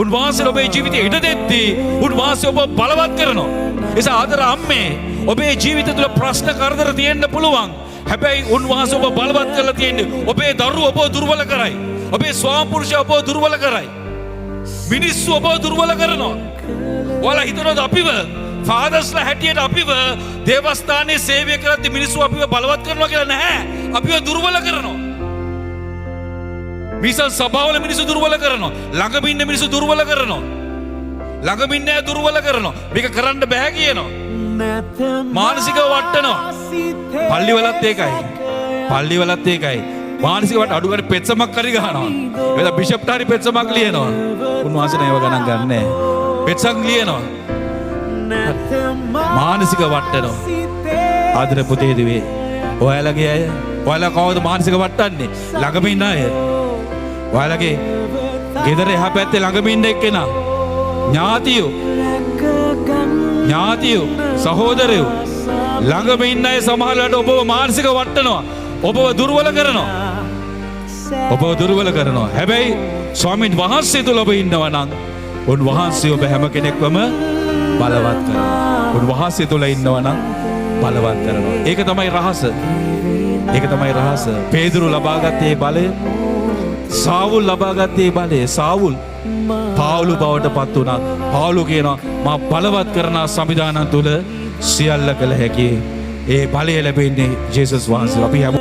උන්වහන්සේ ඔබේ ජීවිතේ ඉඩ දෙද්දී උන්වහන්සේ ඔබ බලවත් කරනවා. ඒ නිසා ආදර අම්මේ, ඔබේ ජීවිත තුළ ප්‍රශ්න කරදර තියෙන්න පුළුවන්. හැබැයි උන්වහන්සේ ඔබ බලවත් කරලා තියෙන්නේ. ඔබේ දරුවෝ ඔබ දුර්වල කරයි. ඔබේ ස්වාම පුරුෂයා ඔබ දුර්වල කරයි. මිනිස්සු ඔබ දුර්වල කරනවා. ඔයාලා හිතනවද අපිව ෆාදර්ස්ලා හැටියට අපිව දේවස්ථානයේ සේවය කරද්දි මිනිස්සු අපිව බලවත් කරනවා කියලා? නැහැ. අපිව දුර්වල කරනවා. මිසන් සභාවල මිනිස්සු දුර්වල කරනවා. ළඟම ඉන්න මිනිස්සු දුර්වල කරනවා. ළඟම ඉන්න අය දුර්වල කරනවා. මේක කරන්න බෑ කියනවා. මානසිකව වට්ටනවා. පල්ලිවලත් ඒකයි. පල්ලිවලත් ඒකයි. මානසික වට අඩු ගන්න පෙත්සමක් හරි ගහනවා. එතන බිෂප්ට හරි පෙත්සමක් ලියනවා. උන්වහන්සේ නෑ ඒව ගණන් ගන්නෑ. පෙත්සම් ලියනවා. මානසික වට්ටනවා. ආදර පුතේ දුවේ. ඔයාලගේ අය, ඔයාලා කවුද මානසික වට්ටන්නේ? ළඟම ඉන්න අය. ඔයාලගේ ගෙදර එහා පැත්තේ ළඟම ඉන්න එක්කෙනා. ඥාතියෝ, ඥාතියෝ, සහෝදරයෝ, ළඟම ඉන්න අය සමහර වෙලාවට ඔබව මානසික වට්ටනවා. ඔබව දුර්වල කරනවා. ඔබව දුර්වල කරනවා. හැබැයි ස්වාමීන් වහන්සේ තුළ ඔබ ඉන්නවා නම් උන්වහන්සේ ඔබ හැම කෙනෙක්වම බලවත් කරනවා. උන්වහන්සේ තුළ ඉන්නවා නම් බලවත් කරනවා. ඒක තමයි රහස. ඒක තමයි රහස. පේදුරු ලබාගත්තේ බලය, සාවුල් ලබාගත්තේ බලය. සාවුල් පාවුලු බවට පත් වුණා. පාවුලු කියනවා, මා බලවත් කරන සමිඳාණන් තුළ සියල්ල කළ හැකි. ඒ බලය ලැබෙන්නේ ජේසුස් වහන්සේ. අපි හැම